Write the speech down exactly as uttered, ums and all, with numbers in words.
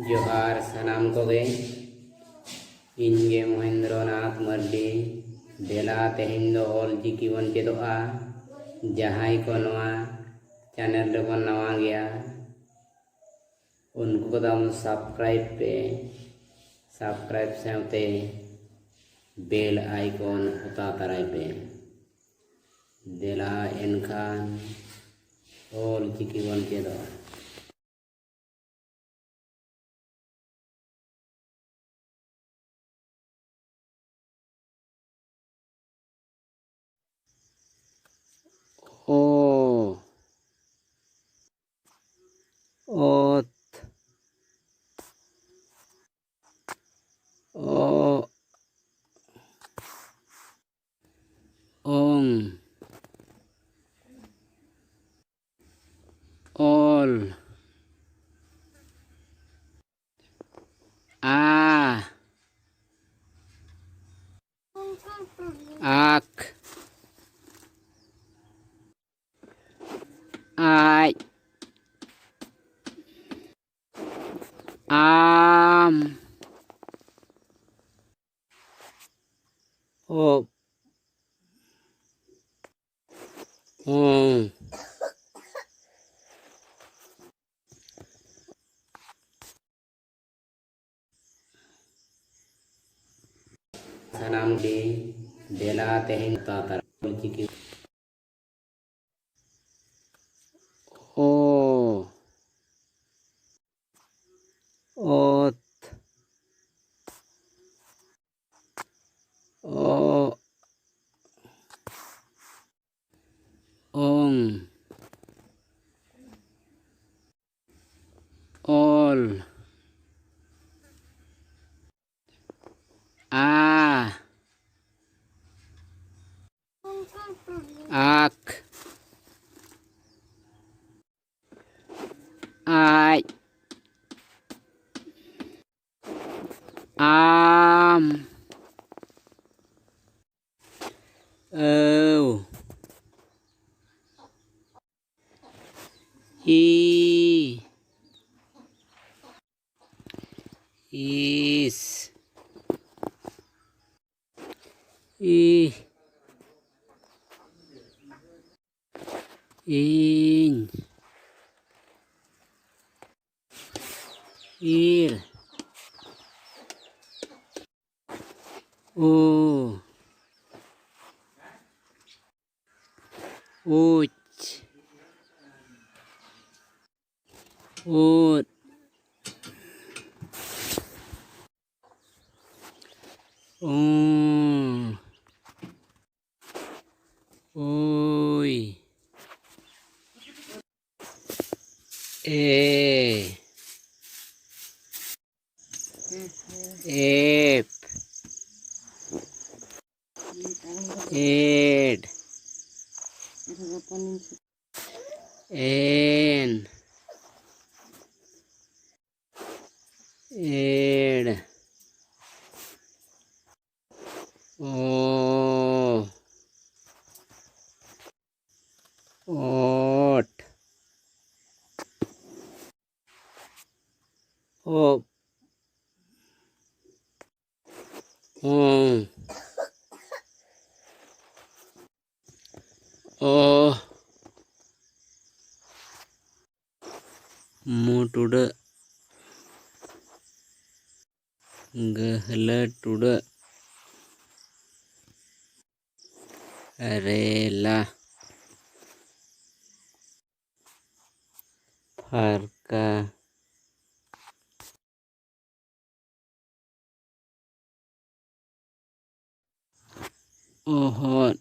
ᱡᱚᱦᱟᱨ ᱥᱟᱱᱟᱢ ᱠᱚᱜᱮ, ᱤᱧ ᱜᱮ ᱢᱚᱦᱮᱱᱫᱨᱚ ᱱᱟᱛᱷ ᱢᱟᱨᱰᱤ᱾ ᱫᱮᱞᱟ ᱛᱮᱦᱮᱧ ᱫᱚ ᱚᱞ ᱪᱤᱠᱤ ᱵᱚᱱ ᱪᱮᱫᱚᱜᱼᱟ᱾ ᱡᱟᱦᱟᱸᱭ ᱠᱚ ᱱᱚᱣᱟ ᱪᱮᱱᱮᱞ ᱨᱮᱵᱚᱱ ᱱᱟᱣᱟ ᱜᱮᱭᱟ, ᱩᱱᱠᱩ ᱠᱚᱫᱚ ᱟᱢ subscribe ᱯᱮ, subscribe ᱥᱟᱶᱛᱮ bell icon ᱚᱛᱟ ᱛᱟᱨᱟᱭ ᱯᱮ᱾ ᱫᱮᱞᱟ ᱮᱱᱠᱷᱟᱱ ᱚᱞ ᱪᱤᱠᱤ ᱵᱚᱱ ᱪᱮᱫᱚᱜᱼᱟ᱾ ᱚ, ᱚᱛ, ᱚ, ᱚᱝ, ᱚᱞ, ᱟ, ᱟᱠ, ᱟᱡ, ᱟᱢ, ᱚᱯ, ᱚᱝ᱾ ᱥᱟᱱᱟᱢ ᱜᱮ ᱫᱮᱞᱟ ᱛᱮᱦᱮᱧ ᱛᱟᱛᱟᱨ ᱚᱞᱪᱤᱠᱤ᱾ ᱚ, ᱚᱛ, ᱚ, ᱚᱝ, ᱚᱞ, ᱟ, ᱟᱠ, ᱟᱡ, ᱤᱥ᱾ ᱤ᱾ ᱤᱧ᱾ ᱤᱨ᱾ ᱩ᱾ ᱩᱪ᱾ ᱩᱫ᱾ ᱩᱸ᱾ ᱩᱭ᱾ ᱮ᱾ ᱮᱯ᱾ ᱮᱰ᱾ ᱮᱱ᱾ ᱮᱲ᱾ ᱚ᱾ ᱚᱴ᱾ ᱚᱯ᱾ ᱚᱝ᱾ ᱚ᱾ ᱢᱩ ᱴᱩᱰᱟᱹᱜ᱾ ᱜᱟᱹᱦᱞᱟᱹ ᱴᱩᱰᱟᱹᱜ᱾ ᱨᱮᱞᱟ᱾ ᱯᱷᱟᱨᱠᱟ᱾ ᱚᱦᱚᱫ᱾